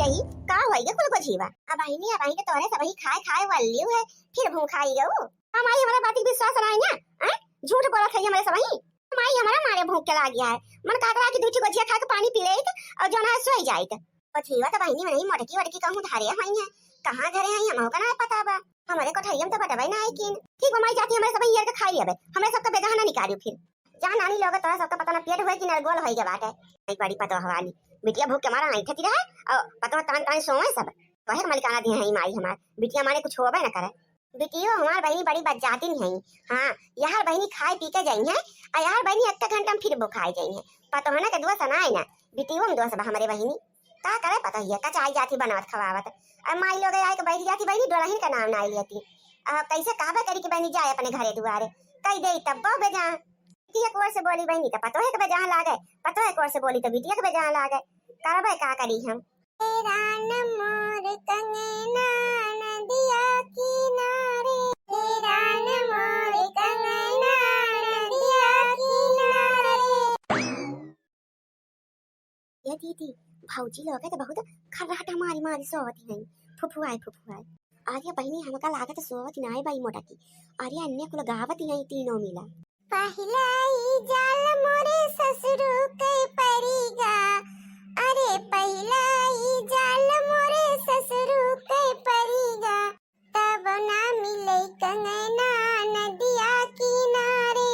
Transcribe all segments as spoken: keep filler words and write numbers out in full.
ई का होई गे कुल गोझिया? अब बहिनी, अब बहिनी तोहरे सबही खाए खाए वल्लियो है, फिर भूखाई गऊ। हमारी हमारा बात के विश्वास ना है ना, हैं? झूठ बोलत है हमारे सबही। माई हमारा मारे भूख के लाग गया है, मन का करा कि दू ठो गोझिया खा के पानी पी लेत और जौन है सोई जाइत। गोझिया तो बहिनी में नहीं, मोटकी वोटकी कहूँ धरे हई है, कहाँ धरे हई हमहू का ना पता बा। हमारे कोठरिया में तो बटबे ना आई किन। ठीक बा माई, जाती हमारे सबही एर के खाई लेबे, हमारे सबका बेगहा ना निकालियो फिर। जा नानी लोग, तोरा सबका पता ना पेट होए कि ना गोल होए के बाटे। आई बड़ी पतोह वाली, बिटिया भूख के मारा ऐंठती रहे और पतोह तान तान सोवे सब। कहे के मलिकाना दिए हैं माई हमार, बिटिया माने कुछ होबे ना करे। बिटियो हमार बहिनी बड़ी बज्जातिन है। हाँ, यार बहिनी खाए पी के जाई है, आ यार बहिनी एक घंटा में फिर भुखाए जाई है। पतोहना के दोष ना है ना, बिटियो में दोष बा हमरे बहिनी। का करे पतोहिया, कचाई जाती बनावत खवावत। अब माई लोग आए के बैठ जाती बहिनी, डोलहिन का नाम ना लेती। अब कैसे कहबे करी कि बहिनी जाए अपने घरे दुआरे, कही दे तब बे जा। बिटिया कोर से बोली बहिनी तो पतोहे के बेजाह लागे, पतोहे कोर से बोली तो बिटिया के बेजाह लागे। करबे का करी हम? ए रान मोर कंगना नदिया किनारे, ए रान मोर कंगना नदिया किनारे। ये दीदी, भौजी लोग तो बहुत खर्राटा मारी मारी सोवत हैं, फुफुआए फुफुआए। अरे बहिनी, हमका लागत सोवत नाय बाई मोटा की। अरे अन्य कुल गावत हैं तीनों मिला। पहिला ई जाल मोरे ससुरु के परिगा, अरे पहिला ई जाल मोरे ससुरु के परिगा, तब ना मिले कंगना नदिया किनारे,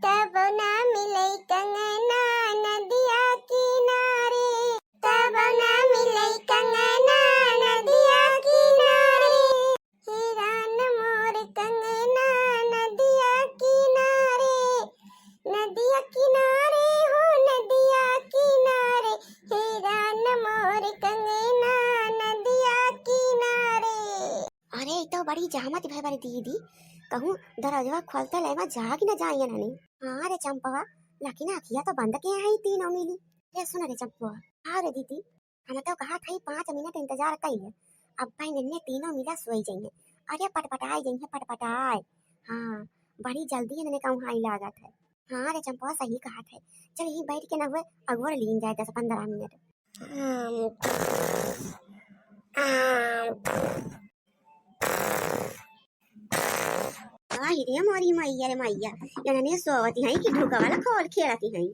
तब ना मिले कंगना नदिया किनारे, तब ना मिले कंगना नदिया किनारे। हे रान मोर कंगना नदिया किनारे, नदिया किनारे हो नदिया किनारे, हे रान मोर कंगना नदिया किनारे। अरे, ई तो बड़ी जहमत भय बारी दीदी, कहूँ दरवाजवा खोलते लेवा जाग न जाइए नानी। हाँ रे चंपवा, लेकिन अखिया तो बंद के हैं तीनों मिली। ये सुन रे चंपवा। हाँ रे दीदी, हम तो कहा था पाँच मिनट इंतजार कर ले, अब भाई नन्हे तीनों मिला सोई जाइए। अरे पटपटाए जाइए, पटपटाए। हाँ, बड़ी जल्दी इन्हें कहूँ हाई लागत है। हाँ रे चंपवा, सही कहा था। चल यहीं बैठ के ना हुए, अगोर लीन जाए दस पन्द्रह मिनट। आई रे मोरी मैया रे मैया, इन्हने सोवती हैं कि ढुका वाला खोल खेलती हैं।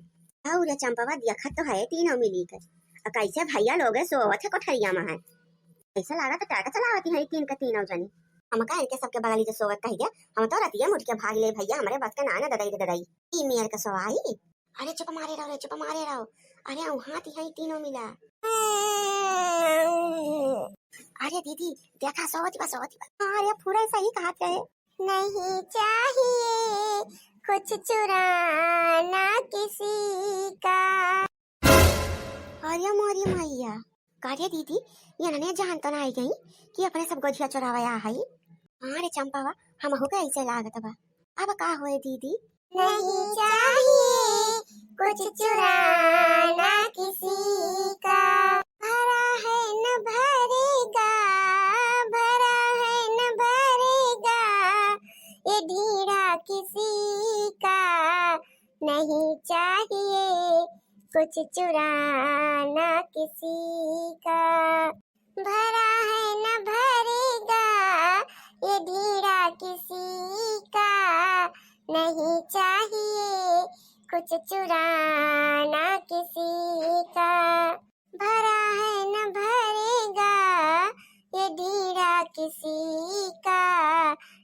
और रे चंपवा देखत तो है तीनों मिली के। आ कैसे भैया लोग सोवत है कोठरिया में है। ऐसा लागत टाका चलावती हैं तीन के तीनों जनी। हमका इनके सबके बगली के सोवत कह दे, हम तो रतिया मुड़ के भाग ले भैया, हमरे बस के ना ना ददाई रे ददाई। ई मेर के सोवाई। अरे चुप मारे रहो रे, चुप मारे रहो। अरे वहाँ ती है तीनों मिला। अरे दीदी, देखा सोवत बा, सोवत बा। हाँ, अरे पूरा सही कहा थे। नहीं चाहिए कुछ चुराना किसी का। अरे मोरी मैया, का रे दीदी, ये नने जान तो ना आई गई कि अपने सब गोझिया चुरावे आ हई। हाँ रे चंपावा, हमहू के ऐसे लागत बा। अब का होए दीदी? नहीं चाहिए कुछ चुराना किसी का, भरा है न भरेगा, भरा है न भरेगा ये ढीढ़ा किसी का। नहीं चाहिए कुछ चुराना किसी का, भरा है न भरेगा ये ढीढ़ा किसी का। नहीं चाहिए कुछ चुराना किसी का, भरा है न भरेगा ये ढीढ़ा किसी का।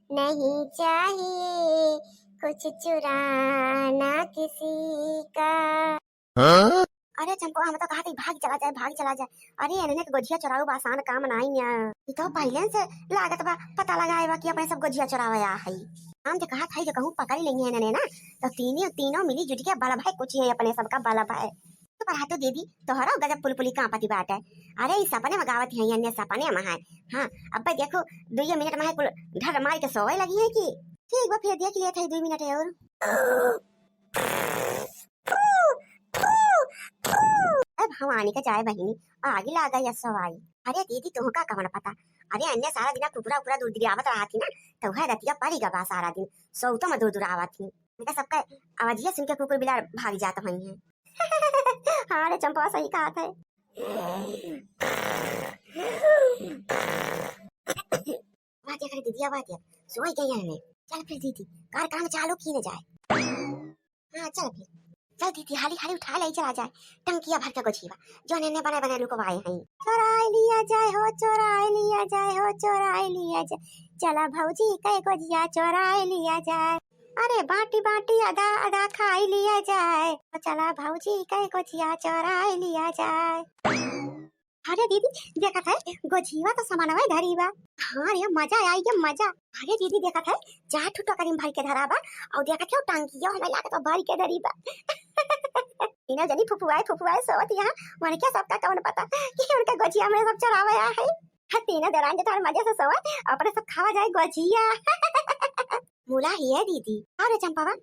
नहीं चाहिए कुछ चुराना किसी का। हाँ? अरे चंपवा, हम तो कहा थी भाग चला जाए, भाग चला जाए। अरे इन्हने के गोझिया चोराऊ बा, आसान काम नाई है। ई तो पहिले से लागत बा, पता लगाए बा कि अपने सब गोझिया चोरावे आ हई। हम तो कहा था कि कहूँ पकड़ लेंगे इन्हने ना, तो तीनों, तीनों मिली जुट के बल भाई कुछ है अपने सबका बल भाई। तो पर हाथों दीदी, तोहरो गजब पुलपुली कांपती बाटे। अरे ई सपने में गावत है, अन्य सपने में है। हाँ, अब भाई देखो, दुइये मिनट में है कुल ढर मार के सोवे लगी है कि। ठीक बा, फिर देख लिए थे दुई मिनट और। अब भवानी का जाए बहिनी, आगी लागा या सवाई। अरे दीदी, तुहका कवन पता? अरे अन्य सारा दिना कुकुरा उकुरा दूर दुरावत रहा थी ना, तो वह रतिया पड़ी गबा सारा दिन, सौतो में दूर दुरावत थी। इनका सबका आवाजिया सुन के कुकुर बिलार भाग जात हुई हैं। हाँ रे चंपवा, सही कहा था। वाह, देख रे दीदी, वाह, देख, सोई गई है। चल फिर दीदी, कार काम चालू की न जाए। हाँ, चल फिर। चल दीदी, हाली हाली उठा ले, चला जाए टंकिया भर के गोझिया, जो नेने बने बने लुकवाए हैं। चोराई लिया जाए हो, चोराई लिया जाए हो, चोराई लिया जाए। चला भौजी के गोझिया चोराई लिया जाए। अरे बाटी बाटी आधा आधा खाई लिया जाए। चला भौजी के गोझिया चोराई लिया जाए। अरे दीदी, देखत है, गोझिया तो सामानवा धरी बा। हाँ रे, मजा आई गे, मजा। अरे दीदी, देखत है, चार ठो टोकरी में भर के धरा बा। और देखत है, टंकिया हमें लागत बा भर के धरी बा। तीनों जनी फुफुआए, फुफुआए सोवत यहाँ, उनके सबका कौन पता कि उनका गोझिया में सब चोरावे आ है। हाँ, तीनों देवरान जेठान मजे से सोवत, अपने सब खावा जाए गोझिया। मुला ही है दीदी। अरे चंपावा,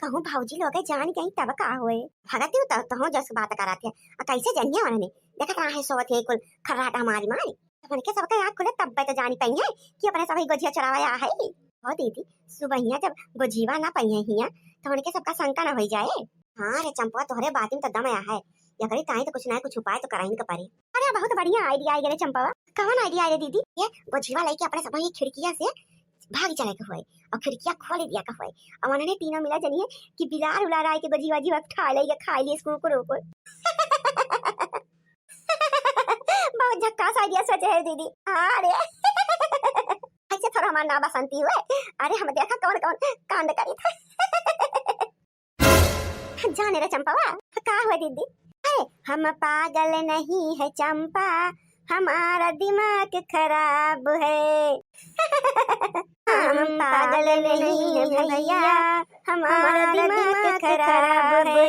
कहूँ भौजी लोग जान गई तब का होए? भगत ही तो, तोहूँ जस बात करत है। आ कैसे जनिया उन्होंने? देखत रहा है सोवत है कुल खर्राटा मारी मारी। तो उनके सबका आँख खुले तब तो जानी पई है कि अपने सब ही गोझिया चोरावा आ है। ओ दीदी, सुबहिया जब गोझिया ना पई है हिया, तो उनके सबका शंका ना होई जाए। हाँ रे चंपवा, तोहरे बात में तो दम आया है। एकरी ताई तो कुछ ना कुछ उपाय तो कराइन के पड़े। अरे बहुत बढ़िया idea आई गे रे चंपवा। कौन idea आई रे दीदी? ये गोझिया लेके अपने सब ही खिड़किया से भाग चले के होए और खिड़किया खोल दिया के होए। और उन्होंने तीनों मिला जनिए कि बिलार उलार आए के गोझिया वोझिया खा ले या खा लिए कुकुर उकुर। बहुत झक्कास idea सोचे है दीदी। हाँ रे। ऐसे थोड़ा हमार नाम बसंती हुए। अरे हम देखा कौन कौन कांड करी था। जाने रे चंपावा, का हुआ दीदी? अरे हम पागल नहीं है चंपा, हमारा दिमाग खराब है। हम पागल नहीं है भैया, हमारा दिमाग खराब है।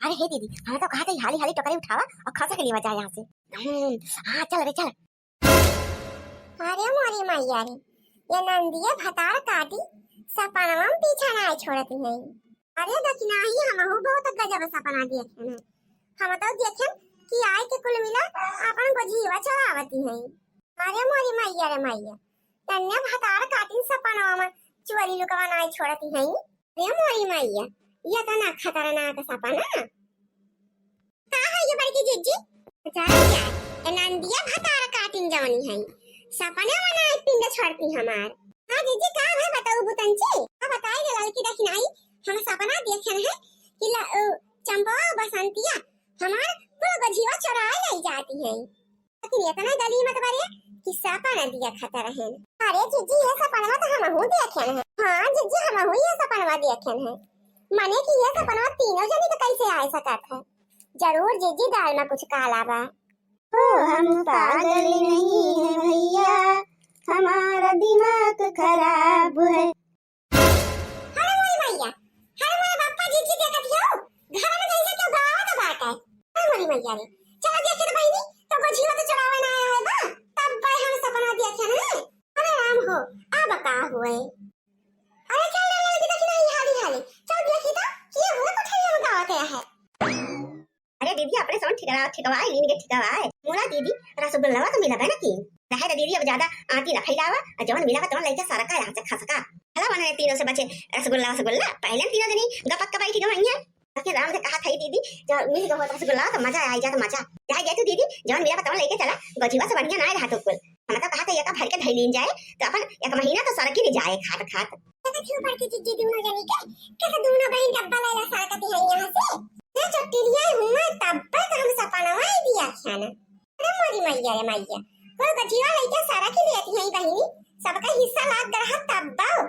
अरे हे दीदी, हम तो कहा था हाली हाली टोकरी उठावा और खसा के लेवा जाए यहाँ से। हम्म, हाँ चल रे चल। अरे मोरी मैया रे, ये नंदिया भतार काटी सपनवा में पीछा नाय छोड़ती है। अरे दखिनाही, हमहू बहुत गजब सपना देखे हैं। हम तो देखे कि आए के कुल मिला अपन गोझिया चोरावती है। अरे मोरी मैया रे मैया, नंदिया भतार काटी सपनवा में चोरी लुकवा नाय छोड़ती है। अरे मोरी मैया, ये तो ना खतरनाक सपना। का है ये बड़की जिज्जी? जान जाए, ए नंदिया भतार काटिन जवनी है। सपना मनाए पिंड छोड़ती हमार। हाँ जिज्जी, का है बताऊ बुतंची? का बताई रे ललकी दखिनाही, हम सपना देखे हैं कि ल-, अ, चंपवा बसंतिया हमार कुल गोझिया चोराए ले जाती है। लेकिन इतना गली मत बरे कि सपना दिया खतर है। अरे जिज्जी, ये सपनवा तो हमहू देखे हैं। हाँ जिज्जी, हमहू ये सपनवा देखे हैं। मने कि ये सपनवा तीनों जनी तो कैसे आ सकत है? जरूर जिज्जी दाल में कुछ काला बा। ओ हम पागल नहीं है भैया, हमारा दिमाग खराब है। अरे मोरी मैया, अरे मोरे बापा, जिज्जी देखत हियो, घर में जैसे केहू गावत बाटे। अरे मोरी मैया रे, चलो देखी तो बहिनी, तो गोझिया तो चोरावे ना आया है बा, तब भाई हम सपना देखे ना। अरे राम हो, अब का हुए? अरे चल रे लड़की, देखी नहीं हाली हाली, चल देखी तो, के हुए कोठरिया में गावत है। अरे दीदी, अपने सोन ठिकवा, ठिकवा, लीन के ठिकवा है। मोला दीदी, रसगुल्लावा तो मिला बा ना की? रहे दे दीदी, अब ज्यादा आती ना फैलावा, और जवन मिला बा तवन लइके सरका यहाँ से खसका। हला बने तीनों से बचे, रसगुल्ला, रसगुल्ला, पहले हम तीनों दिन ही गपक के बैठी गई हैं। बाकी राम से कहा था दीदी, जब मिल गए रसगुल्ला तो मजा आ जात मजा। जाए जाए तू दीदी, जवन मिला बा तवन लइके चला, गोझिया से बढ़िया ना रहा तो कुल। हम तो कहा था, ये का भर के धई लीन जाए, तो अपन एक महीना तो सरकी नहीं जाए खात खात। तो क्यों पड़ती जिज्जी दोनों जनी के? कैसे दोनों बहन डब्बा ले ला सरकती है यहाँ से? ये चट्टिलिया हुआ तब पर तो हम सपनवा ही दिया खाना। अरे मोरी मैया रे मैया, कोई गोझिया लइके सरकी लेती है बहिनी, सबका हिस्सा लाग रहा तब बाओ,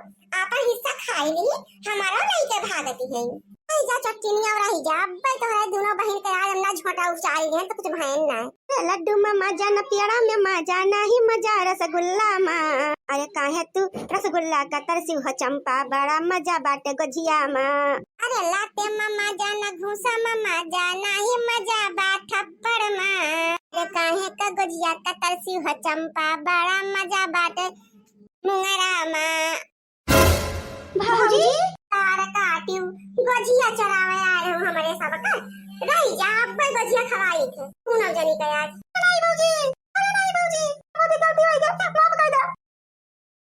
आपन हिस्सा खाई नहीं, हमारा लइके भागती है। रही जा चट्टिनिया, रही जा, अब्बे तोहरे दोनों बहिन के आज हम ना झोंटा उचारी हैं तो कुछ भयन ना। लड्डू में मजा न पेड़ा में मजा, नाही मजा रसगुल्ला में। अरे काहे तू रसगुल्ला का तरसी हो चंपा, बड़ा मजा बाटे गोझिया में। अरे लाते में मजा न घूसा में मजा, नाही मजा बा थप्पड़ में। अरे काहे का गोझिया का तरसी हो चंपा, बड़ा मजा बाटे मुंगरा में। भौजी, तार काटियो, गोझिया चोरावे आए हो हमरे सबका। रही जा, अब कोई गोझिया खवाई थे। पूनम जनी के आज। अरे नहीं भौजी, अरे नहीं भौजी, बहुत गलती हो गया, माफ कर दो।